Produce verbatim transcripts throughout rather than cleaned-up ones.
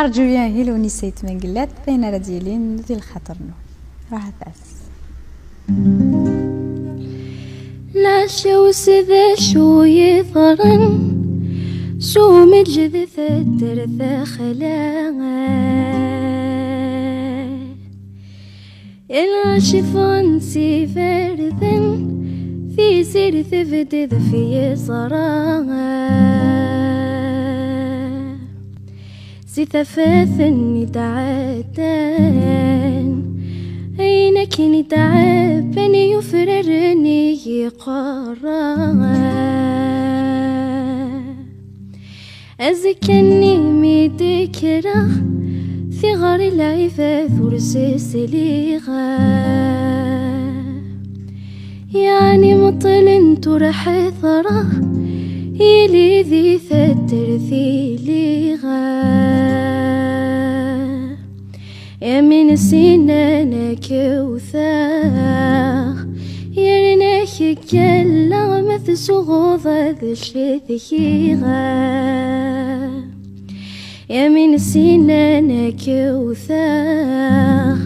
Arǧu yahil unisa yetmengellat, d ayen ara d-yilin di lxaṭer-nwen. Ruḥet-as. Lɛecc-iw s d acu yeḍran, s umeǧǧed taddart axla. Lɣaci ffɣen s iberdan, tiziri tebded f yiẓra. Si tafat-nni d-ɛeddan, ayen akken i d-ɛebban yufraren i yiqerra. Azekka-nni mi d-kkreɣ, tiɣri lɛibad ur s-sliɣ. Yeɛni meṭṭlent ur ḥeḍreɣ, yili di taddart i lliɣ. Amin sinan ad k-wteɣ, yerna ad k-ggalleɣ ma tsuɣeḍ ad cetkiɣ. Amin sinan ad k-wteɣ,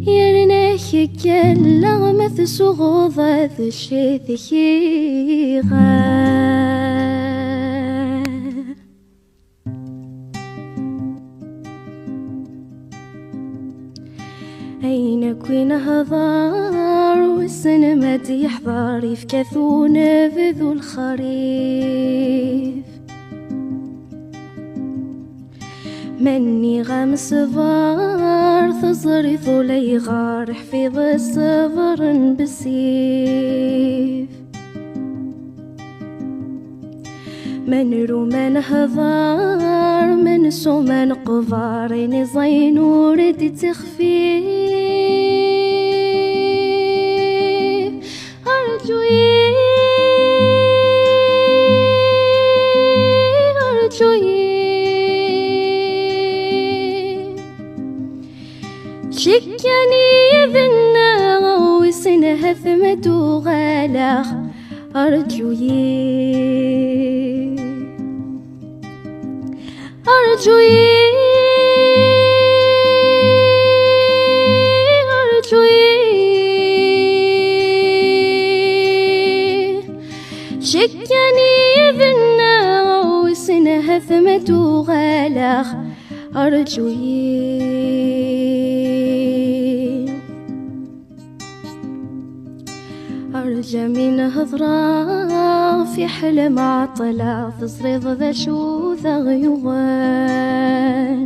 yerna ad k-ggalleɣ ma tsuɣeḍ ad cetkiɣ. Ayen akk i nehḍer, wissen ma d-yeḥḍer, yefka-t unebdu lexrif. Ma nniɣ-am ṣber, teẓriḍ ulayɣer, iḥfiḍ ṣṣber n bessif. Ma nru ma nehḍer, ma nsu ma neqber, ayen iẓayen ur d-ittixfif. Arǧu-yi, arǧu-yi. Cikkan yid-nneɣ, wissen ahat ma d-uɣaleɣ. Arǧu-yi, arǧu-yi, arǧu-yi. Cikkan yid-nneɣ, wissen ahat ma d-uɣaleɣ. Arǧu-yi. Arǧa mi n-hedreɣ, fiḥel ma ɛeṭṭleɣ, teẓriḍ d acu d aɣ-yuɣen.